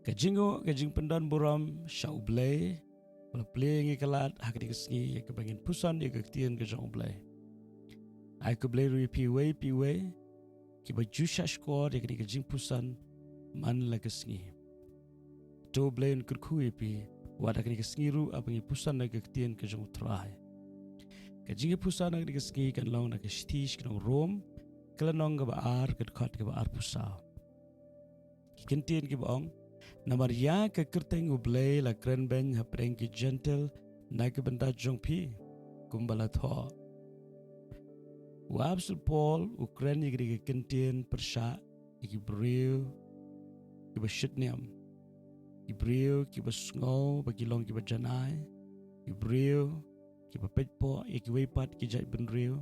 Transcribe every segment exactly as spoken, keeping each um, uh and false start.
Ka jingïoh, ka jingpyndonburom sha U Blei, ba la plie ïa ngi ka lad ha kane ka sngi ïa kaba ngin puson ïa ka ktien ka jong U Blei. Ai khublei ruh ïa phi uwei pa uwei kiba ju shah shkor ïa kane ka jingpuson man la ka sngi. To U Blei un kyrkhu ïa phi, wat ha kane ka sngi ruh haba ngi puson ïa ka ktien ka jong U Trai. Ka jingpuson ha kane ka sngi kan long na ka shithi sha ki nong Rom, ka lynnong kaba ar, ka dkhot kaba arphew saw. Ki kyntien kiba ong: Namar ïa ka kyrteng U Blei la kren beiñ hapdeng ki Jentil na ka bynta jong phi, kumba la thoh. U Apostol Paul u kren ïa kine ki kyntien pyrshah ïa ki briew kiba shit niam, ki briew kiba sngew ba ki long kiba janai, ki briew kiba peit pok ïa kiwei pat ki jait bynriew,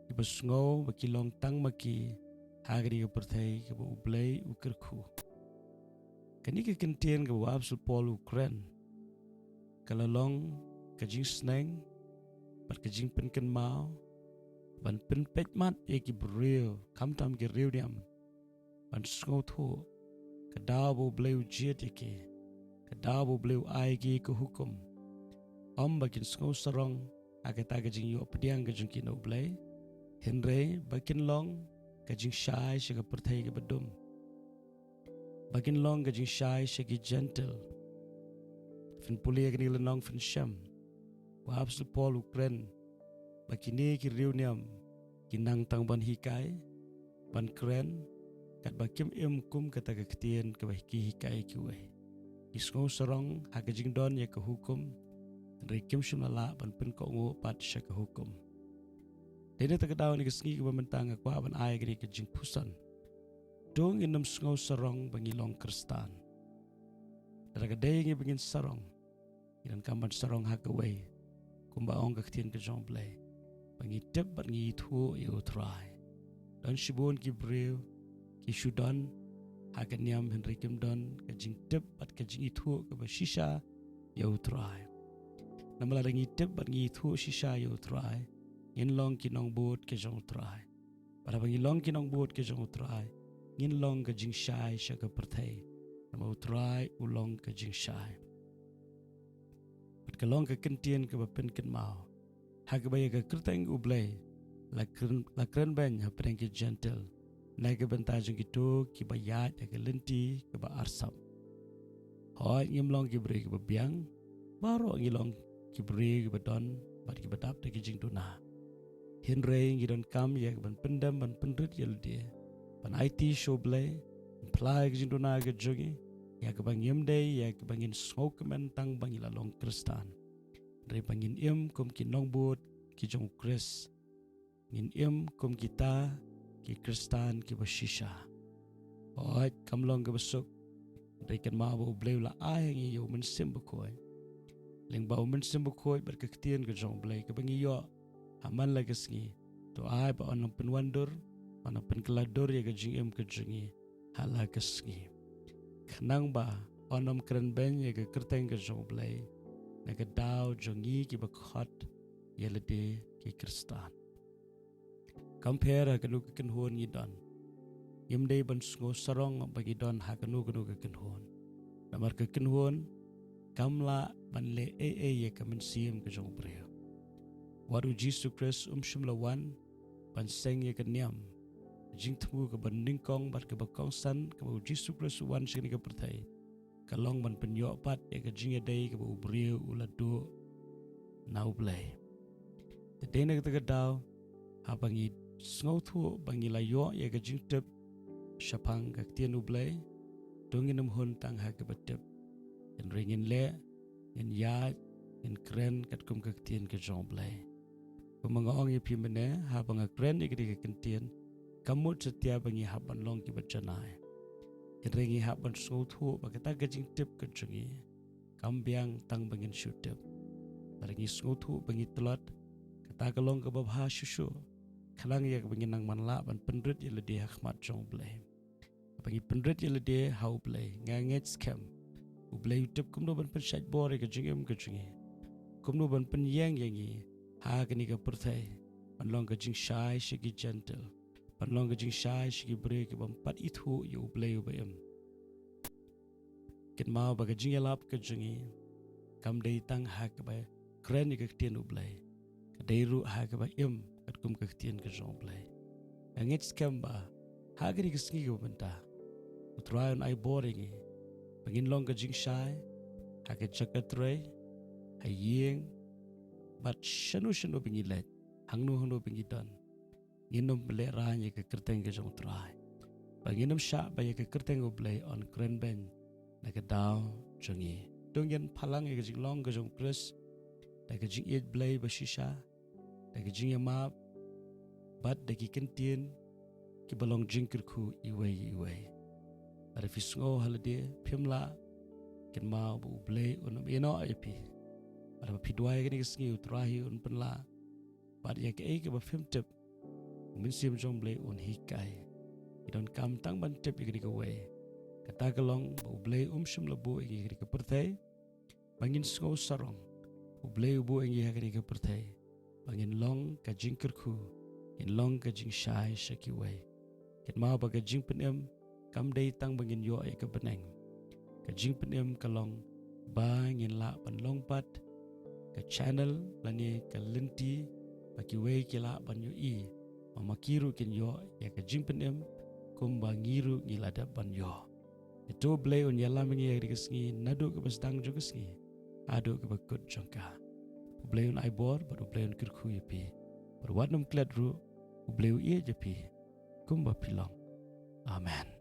kiba sngew ba ki long tang ma ki ha kane ka pyrthei kaba U Blei u kyrkhu. Kane ka kyntien kaba u Apostol Paul u kren, ka la long ka jingsneng bad ka jingpynkynmaw ban pynpeit mat ïa ki briew, khamtam ki riewniam, ban sngewthuh ka daw ba U Blei u jied ïa ki, ka daw ba U Blei u ai ïa ki ka hukum. Ym ba kin sngew sarong ha kata ka jingïoh pdiang ka jong ki na U Blei, hynrei ba kin long ka jingshai sha ka pyrthei kaba dum, ba kin long ka jingshai sha ki Jentil. Phin pule ïa kane ka lynnong phin shem, u Apostol Paul u kren ba kine ki riewniam ki nang tang ban hikai, ban kren, katba kim im kum kata ka ktien kaba ki hikai ïa kiwei. Ki sngew sarong ha ka jingdon ïa ka hukum, hynrei kim shym la lah ban pynkohnguh pat sha ka hukum. Dei na kata ka daw, ha kane ka sngi kaba mynta nga kwah ban ai ïa kane ka jingpuson: To ngin ym sngew sarong ba ngi long Khristan. Lada ka dei ïa ngi ba ngin sarong, ngi donkam ban sarong ha kawei, kumba ong ka ktien ka jong U Blei, ba ngi tip bad ngi ithuh ïa U Trai. Don shibun ki briew ki shu don ha ka niam, hynrei kim don ka jingtip bad ka jingithuh kaba shisha ïa U Trai. Namar lada ngi tip bad ngi ithuh shisha ïa U Trai, ngin long ki nongbud ki jong U Trai. Bad haba ngi long ki nongbud ki jong U Trai, ngin long ka jingshai sha ka pyrthei, namar U Trai u long ka jingshai. Bad ka long ka kyntien kaba pynkynmaw, ha kaba ïa ka kyrteng U Blei la kren, la kren beiñ hapdeng ki Jentil na ka bynta jong kito kiba ïaid ha ka lynti kaba arsap. Hooid, ngim long ki briew kiba biang, baroh ngi long ki briew kiba don bad kiba dap da ki jingduna. Hynrei ngi donkam ïa ka ban pyndem, ban pynrit ïa lade, ban aiti sha U Blei, ban phla ïa ka jingduna ka jong ngi, ïa kaba ngim dei ïa kaba ngin sngewkmen tang ba ngi la long Khristan, hynrei ba ngin im kum ki nongbud ki jong U Khrist, ngin im kum kita ki Khristan kiba shisha. Hooid, kam long kaba suk, hynrei kynmaw ba U Blei u la ai ha ngi ïa U Mynsiem Bakhuid. Lyngba U Mynsiem Bakhuid bad ka ktien ka jong U Blei kaba ngi ïoh ha man la ka sngi, to ai ba un ym pynwandur, un ym pynkylla dur ïa ka jingim ka jong ngi ha la ka sngi, khnang ba un ym kren beiñ ïa ka kyrteng ka jong U Blei na ka daw jong ngi kiba khot ïa lade ki Khristan. Kam pher ha kano ka kynhun ngi don, ngim dei ban sngew sarong ba ngi don ha kano kano ka kynhun. Namar ka kynhun kam lah ban leh ei ei ïa ka mynsiem ka jong u briew. Wat U Jisu Khrist um shym la wan ban seng ïa ka niam, ka jingthmu kaba nyngkong bad kaba kongsan kaba U Jisu Khrist u wan sha kane ka pyrthei, ka long ban pynïoh pat ïa ka jingïadei kaba u briew u la duh na U Blei. Te dei na kata ka daw, haba ngi sngewthuh ba ngi la ïoh ïa ka jingtip shaphang ka ktien U Blei, to ngin ym hun tang ha kaba tip, hynrei ngin leh, ngin ïaid, ngin kren katkum ka ktien ka jong U Blei. Kumba nga ong ïa phi mynne, haba nga kren ïa kane ka kyntien, kam mut satia ba ngi hap ban long kiba janai. Hynrei ngi hap ban sngewthuh ba kata ka jingtip ka jong ngi kam biang tang ba ngin shu tip. Lada ngi sngewthuh ba ngi tlot, kata ka long kaba bha shuh shuh, khnang ïa kaba ngin nang man lah ban pynrit ïa lade ha khmat jong U Blei. Haba ngi pynrit ïa lade ha U Blei, nga ngeit skhem U Blei u tip kumno ban pynshait bor ïa ka jingim ka jong ngi, kumno ban pynïeng ïa ngi ha kane ka pyrthei ban long ka jingshai sha ki Jentil, ban long ka jingshai sha ki briew ki bym pat ithuh ïa U Blei uba im. kynmaw ba ka jingïalap ka jong ngi kam dei tang ha kaba kren ïa ka ktien U Blei, ka dei ruh ha kaba im katkum ka ktien ka jong U Blei. Nga ngeit skhem ba ha kane ka sngi kaba mynta U Trai un ai bor ïa ngi ba ngin long ka jingshai ha ka jaka trei, ha ïing, bad shano shano ba ngi leit, hangno hangno ba ngi don, ngin ym lehraiñ ïa ka kyrteng ka jong U Trai, ba ngin ym shah ba ïa ka kyrteng U Blei yn kren beiñ na ka daw jong ngi. To ngin phalang ïa ka jinglong ka jong U Khrist da ka jingïeit Blei ba shisha, da ka jingïamap, bad da ki kyntien kiba long jingkyrkhu iwei ïa iwei. Lada phi sngew ha lade phim lah, kynmaw ba U Blei un ym ïehnoh ïa phi. Lada phi duwai kane ka sngi, U Trai hi un pynlah. Bad ïa kaei kaba phim tip, U Mynsiem jong U Blei un hikai. Ngi donkam tang ban tip ïa kane kawei. Kata ka long ba U Blei um shym la buh ïa ngi ha kane ka pyrthei ba ngin sngew sarong. U Blei u buh ïa ngi ha kane ka pyrthei ba ngin long ka jingkyrkhu, ngin long ka jingshai sha kiwei. Kynmaw ba ka jingpynim kam dei tang ba ngin ïoh ïa ka bneng. Ka jingpynim ka long ba ngin lah ban long pat ka channel lane ka lynti ba kiwei ki lah ban ïohi, ba ma ki ruh kin ïoh ïa ka jingpynim kumba ngi ruh ngi la dep ban ïoh. Ïa to U Blei un ïalam ïa ngi ha kane ka sngi, naduh kaba sdang jong ka sngi haduh kaba kut jong ka. U Blei un ai bor bad U Blei un kyrkhu ïa phi. Bad wat nym klet ruh, U Blei u ïeit ïa phi kumba phi long. Amen.